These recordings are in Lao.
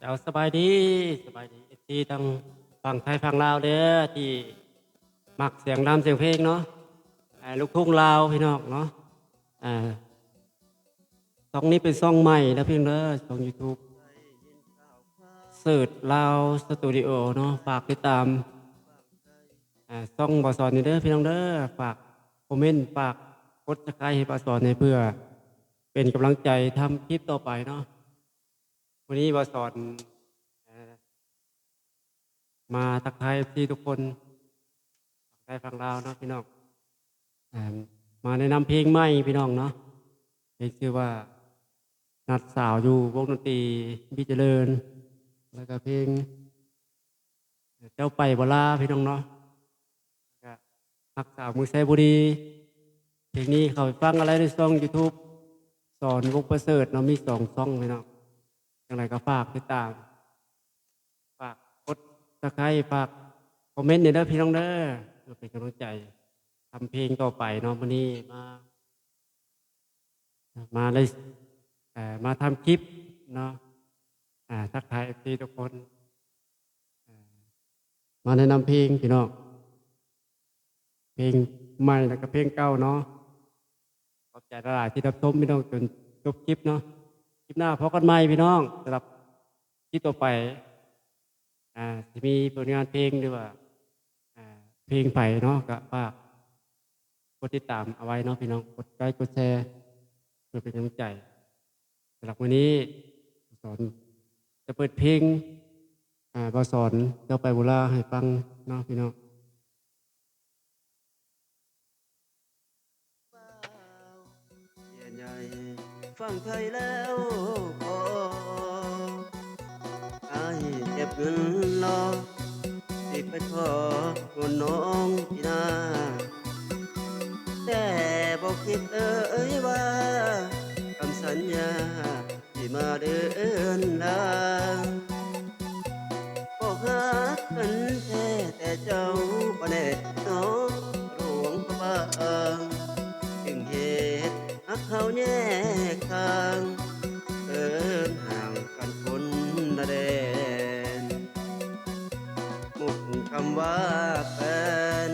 ເຈົ້າ ສະບາຍດີ ສະບາຍດີ ເອັຟຊີ ທັງຝັ່ງໄທຝັ່ງລາວເດີ ທີ່ມັກສຽງລຳສຽງເພງເນາະ ອ່າ ລູກທຸ່ງລາວພີ່ນ້ອງເນາະ ອ່າ ຊ່ອງນີ້ເປັນຊ່ອງໃໝ່ນະພີ່ນ້ອງເດີ ຊ່ອງຢູທູບ ເສີດລາວສະຕູດິໂອເນາະ ຝາກຕິດຕາມ ອ່າ ຊ່ອງບ່າວສອນນີ້ເດີພີ່ນ້ອງເດີ ຝາກຄອມເມັນ ຝາກກົດຊັບສະໄຄຣບ໌ໃຫ້ບ່າວສອນແດ່ ເພື່ອເປັນກຳລັງໃຈທຳຄລິບຕໍ່ໄປເນາະ. ມື້ນີ້ບ່າວສອນ ເອີ ມາທັກທາຍເອັຟຊີທຸກຄົນ ຝັ່ງໄທຝັ່ງລາວເນາະພີ່ນ້ອງ ເອີ ມາແນະນຳເພງໃໝ່ພີ່ນ້ອງເນາະ ເພງຊື່ວ່າ ນັດສາວຢູ່ວົງດົນຕີບີຈະເລີນ ແລ້ວກະເພງ ເຈົ້າໄປບໍ່ລາພີ່ນ້ອງເນາະ ກະຮັກສາວເມືອງໄຊບູລີ. ເພງນີ້ເຂົ້າໄປຟັງກັນໄດ້ໃນຊ່ອງຢູທູບ ສອນວົງປະເສີດເນາະ ມີສອງຊ່ອງພີ່ນ້ອງ ຈັ່ງໃດກໍຝາກຕິດຕາມ ຝາກກົດຊັບສະໄຄຣບ໌ ຝາກຄອມເມັນແດ່ເດີພີ່ນ້ອງເດີ ເພື່ອເປັນກຳລັງໃຈທຳເພງຕໍ່ໄປເນາະ. ມື້ນີ້ມາ ມາໄດ້ ເອີ ມາທຳຄລິບເນາະ ອ່າ ທັກທາຍເອັຟຊີທຸກຄົນ ເອີ ມາແນະນຳເພງພີ່ນ້ອງ ເພງໃໝ່ແລ້ວກະເພງເກົ່າເນາະ. ຂອບໃຈຫຼາຍໆທີ່ຮັບຊົມພີ່ນ້ອງຈົນຈົບຄລິບເນາະ ຄລິບໜ້າພໍ້ກັນໃໝ່ພີ່ນ້ອງ ສຳລັບຄລິບຕໍ່ໄປ ອ່າ ຊິມີຜົນງານເພງ ຫຼືວ່າ ອ່າ ເພງໃຜເນາະ ກະຝາກ ກົດຕິດຕາມເອົາໄວ້ເນາະພີ່ນ້ອງ ກົດໄລກົດແຊ ເພື່ອເປັນກຳລັງໃຈ. ສຳລັບມື້ນີ້ ສອນຈະເປີດເພງ ອ່າ ບ່າວສອນເຈົ້າໄປບໍ່ລາໃຫ້ຟັງເນາະພີ່ນ້ອງ. ເສຍໃຫຍ່ຝັ່ງໄທແລ້ວພໍ ອ້າຍເກັບເງິນລໍ ຊິໄປຂໍເງິນນ້ອງປີໜ້າ ແຕ່ບໍ່ຄິດເລີຍວ່າ ຄຳສັນຍາ ທີ່ມາເດີນທາງ ບອກຮັກກັນແທ້ ແຕ່ເຈົ້າບໍ່ແນ່ນອນ ຫຼວງພະບາງ ຈຶ່ງເຮັດຮັກເຮົາແຍກທາງ ເດີນຫ່າງກັນຄົນລະແດນ. ໝົດຄຳວ່າແຟນ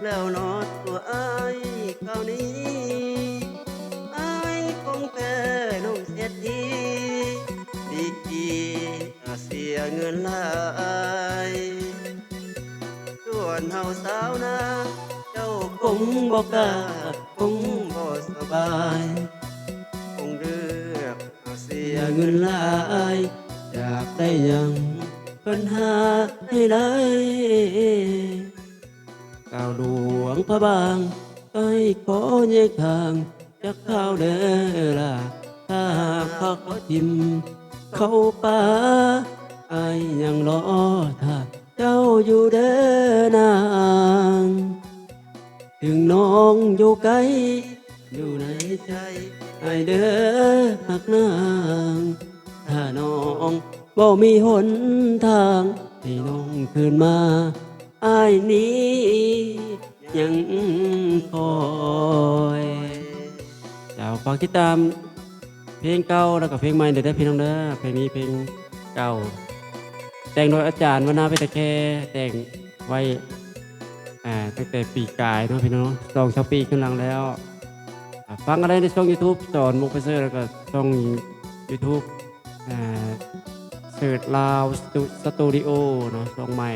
ແລ້ວເນາະຕົວອ້າຍຄາວນີ້ ອ້າຍຄົງແພ້ໜຸ່ມເສດຖີ ດີກຣີເສຍເງິນຫຼາຍ ສ່ວນເຮົາຊາວນາ ເຈົ້າຄົງບໍ່ກ້າ ຄົງບໍ່ສະບາຍ ຄົງເລືອກ ເສຍເງິນຫຼາຍ ຢາກໄດ້ຫຍັງເພິ່ນຫາໃຫ້ໄດ້ ສາວຫຼວງພະບາງ ອ້າຍຂໍແຍກທາງຈັກຄາວເດີລາ ຖ້າຫາກເຂົາຖິ້ມເຂົ້າປ່າ ອ້າຍຍັງລໍຖ້າ ເຈົ້າຢູ່ເດີນາງ ເຖິງນ້ອງຢູ່ໄກ ຢູ່ໃນໃຈອ້າຍເດີຮັກນາງ ຖ້ານ້ອງບໍ່ມີຫົນທາງ ໃຫ້ນ້ອງຄືນມາ ອ້າຍນີ້ຍັງຄອຍ. ເຈົ້າ ຝາກຕິດຕາມ ເພງເກົ່າ ແລ້ວກະເພງໃໝ່ເດີພີ່ນ້ອງເດີ ເພງນີ້ເພງເກົ່າ ແຕ່ງໂດຍອາຈານວັນນາ ເວດຕະແຄ ແຕ່ງໄວ້ ອ່າ ຕັ້ງແຕ່ປີກາຍເນາະພີ່ນ້ອງ ສອງສາມປີຂຶ້ນຫຼັງແລ້ວ ອ່າ ຟັງກັນໄດ້ໃນຊ່ອງຢູທູບ ສອນວົງປະເສີດ ແລ້ວກະຊ່ອງຢູທູບ ອ່າ ເສີດລາວສະຕູ ສະຕູດິໂອເນາະ ຊ່ອງໃໝ່.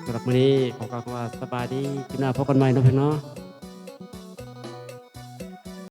ສຳລັບມື້ນີ້ຂໍກ່າວຄຳວ່າສະບາຍດີ ຄລິບໜ້າພົບກັນໃໝ່ເນາະພີ່ນ້ອງເນາະ.